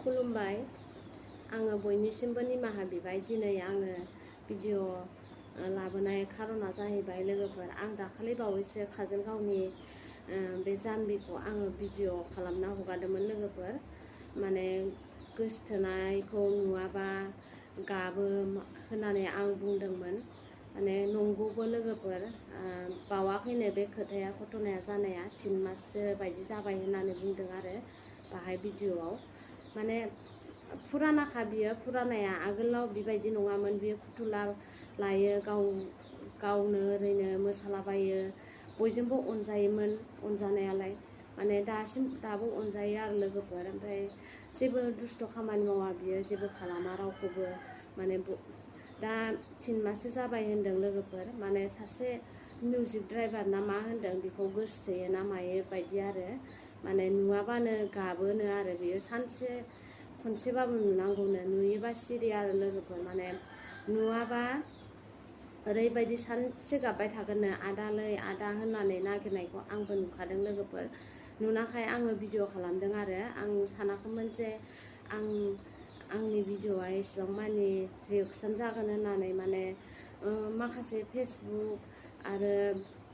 खुलुमबाय। आङो बयनिसिमबो निमाहा बिबाय। दिनै आङो भिडिअ लाबोनाय खारना जाहैबाय लोगोफोर, आं दाखालि बावैसो काजलगावनि बे जाम्बिखौ आङो भिडिअ खालामना हगारदोंमोन लोगोफोर। माने गोसथोनायखौ नुवाबा गाबो होननानै आं बुंदोंमोन। माने नंगौबो लोगोफोर, बावाखैनो बे खोथाया घटनाया जानाया 3 माससो बायदि जाबाय होननानै बुंदों आरो बाहाय भिडिअआव। माने फुरानाखा बियो, फुरानाया आगोलाव बेबायदि नङामोन। बियो फुथुला लायो, गावनो ओरैनो मोसालाबायो, बयजोंबो अनजायोमोन अनजानायालाय। माने दाबो अनजायो आरो लोगोफोर। ओमफ्राय जेबो दुस्थ' खामानि मावा बियो, जेबो खालामा रावखौबो। माने दा 3 माससो जाबाय होनदों लोगोफोर। माने सासे मिउजिक ड्राइभार ना मा होनदों बेखौ गोसथोयो ना मायो बायदि आरो। माने नुवाबानो गाबोनो आरो बियो। सानसे खनसेबाबो नुनांगौनो, नुयोबा सिरि आरो लोगोफोर। माने नुवाबा ओरैबायदि सानसे गाबबाय थागोननो, आदालै आदा होननानै नागिरनायखौ आंबो नुखादों लोगोफोर। नुनाखाय आङो भिडिअ खालामदों आरो। आं सानाखैमोन जे आंनि भिडिअआ एसेबां मानि रिएक्सन जागोन होननानै। माने माखासे फेसबुक आरो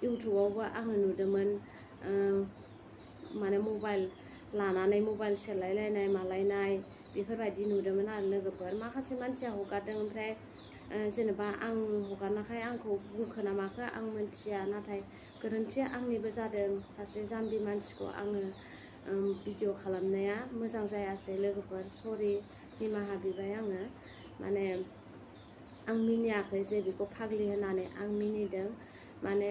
इउटुबावबो आङो नुदोंमोन, माने मबाइल लानानै मबाइल सेलायलायनाय मालायनाय बेफोरबायदि नुदोंमोन आरो लोगोफोर। माखासे मानसिया हगारदों, ओमफ्राय जेनेबा आं हगारनायखाय आंखौ बुंखो ना माखो आं मिथिया, नाथाय गोरोन्थिया आंनिबो जादों। सासे जाम्बि मानसिखौ आङो भिडिअ खालामनाया मोजां जायासै लोगोफोर, सरि, निमाहा बिबाय आङो। माने आं मिनियाखै जे बेखौ फाग्लि होननानै आं मिनिदों। माने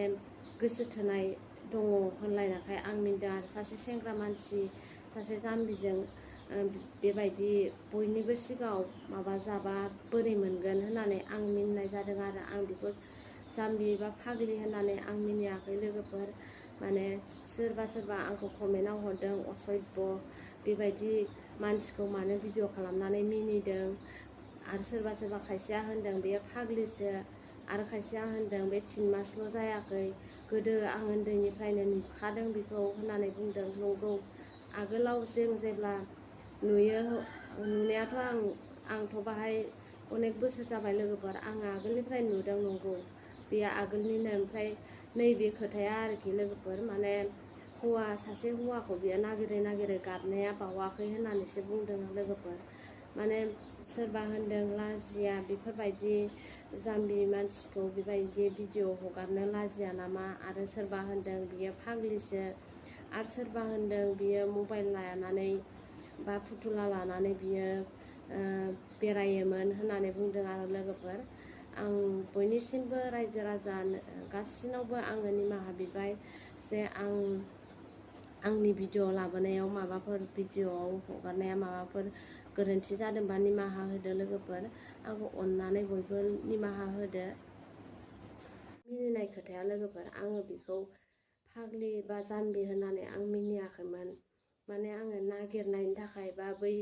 गोसो थोनाय दङ होनलायनायखाय आं मिनिदों आरो। सासे सेंग्रा मानसि सासे जाम्बिजों बेबायदि बयनिबो सिगाङाव माबा जाबा बोरै मोनगोन होननानै आं मिनिनाय जादों आरो। आं बेखौ जाम्बि बा फाग्लि होननानै आं मिनियाखै लोगोफोर। माने सोरबा आंखौ कमेन्टआव हरदों असभ्य, बेबायदि मानसिखौ मानो भिडिअ खालामनानै मिनिदों। आरो सोरबा खायसेया होनदों बेयो फाग्लिसो, आरो खायसेया होनदों बे 3 मासल' जायाखै, गोदो आं उन्दैनिफ्रायनो नुखादों बेखौ होननानै बुंदों। नंगौ, आगोलाव जों जेब्ला नुयो, नुनायाथ' आंथ' बाहाय अनेक बोसोर जाबाय लोगोफोर। आङो आगोलनिफ्राय नुदों, नंगौ बेयो आगोलनिनो। ओमफ्राय नैबे खोथाया आरोखि लोगोफोर, माने सासे हौवाखौ बियो नागिरै गाबनाया बावाखै होननानैसो बुंदों लोगोफोर। माने सोरबा होनदों लाजिया, बेफोरबायदि जाम्बि मानसिखौ बेबायदि भिडिअ हगारनो लाजिया नामा। आरो सोरबा होनदों बियो फाग्लिसो, आरो सोरबा होनदों बियो मबाइल लानानै बा फुथुला लानानै बियो बेरायोमोन होननानै बुंदों आरो लोगोफोर। आं बयनिसिमबो रायजो राजा गासिनावबो आङो निमाहा बिबाय जे आंनि भिडिअ लाबोनायाव माबाफोर भिडिअआव हगारनाया माबाफोर गोरोन्थि जादोंबा निमाहा होदो लोगोफोर। आंखौ अननानै बयबो निमाहा होदो। मिनिनाय खोथाया लोगोफोर, आङो बेखौ फाग्लि बा जाम्बि होननानै आं मिनियाखैमोन। माने आङो नागिरनायनि थाखाय बा बै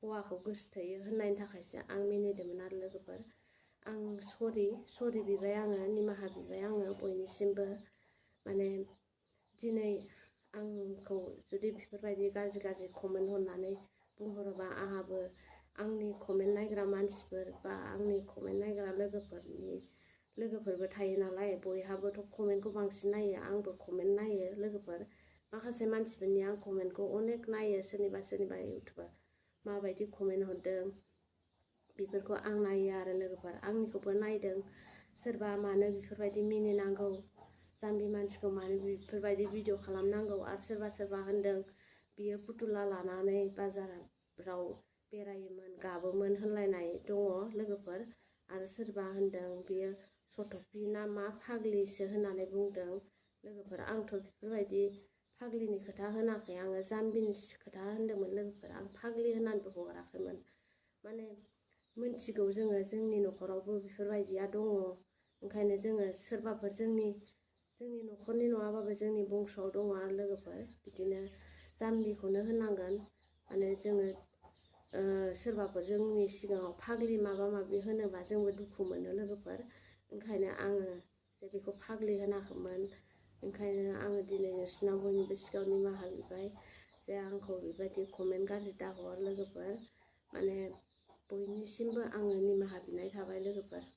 हौवाखौ गोसथोयो होननायनि थाखायसो आं मिनिदोंमोन आरो लोगोफोर। आं सरि बिबाय आङो, निमाहा बिबाय आङो बयनिसिमबो। माने दिनै आंखौ जुदि बेफोरबायदि गाज्रि कमेन्ट हरनानै बुंहरोबा, आंहाबो आंनि कमेन्ट नायग्रा मानसिफोर बा आंनि कमेन्ट नायग्रा लोगोफोरबो थायो नालाय, बयहाबोथ' कमेन्टखौ बांसिन नायो। आंबो कमेन्ट नायो लोगोफोर। माखासे मानसिफोरनि आं कमेन्टखौ अनेक नायो, सोरनिबा इउटुबार माबायदि कमेन्ट हरदों बेफोरखौ आं नायो आरो लोगोफोर। आंनिखौबो नायदों। सोरबा मानो बेफोरबायदि मिनिनांगौ, जाम्बि मानसिखौ मानो बेफोरबायदि भिडिअ खालामनांगौ। आरो सोरबा होनदों बियो फुथुला लानानै बाजाराव बेरायोमोन, गाबोमोन होनलायनाय दङ लोगोफोर। आरो सोरबा होनदों बियो सथ'फि ना मा फाग्लिसो होननानै बुंदों लोगोफोर। आंथ' बेफोरबायदि फाग्लिनि खोथा होनाखै, आङो जाम्बिनि खोथा होनदोंमोन लोगोफोर। आं फाग्लि होननानैबो हगाराखैमोन। माने मिथिगौ जोङो, जोंनि न'खरावबो बेफोरबायदिया दङ। ओंखायनो जोङो सोरबाफोर जोंनि न'खरनि नङाबाबो जोंनि बंस'आव दङ आरो लोगोफोर, बिदिनो जाम्बिखौनो होननांगोन। माने जोङो सोरबाफोर जोंनि सिगाङाव फाग्लि माबा माबि होनोबा जोंबो दुखु मोनो लोगोफोर। ओंखायनो आङो जे बेखौ फाग्लि होनाखैमोन। ओंखायनो आङो दिनै नोंसिनाव बयनिबो सिगाङाव निमाहा बिबाय जे आंखौ बेबायदि कमेन्ट गाज्रि दाहर लोगोफोर। माने बयनिसिमबो आङो निमाहा बिनाय थाबाय लोगोफोर।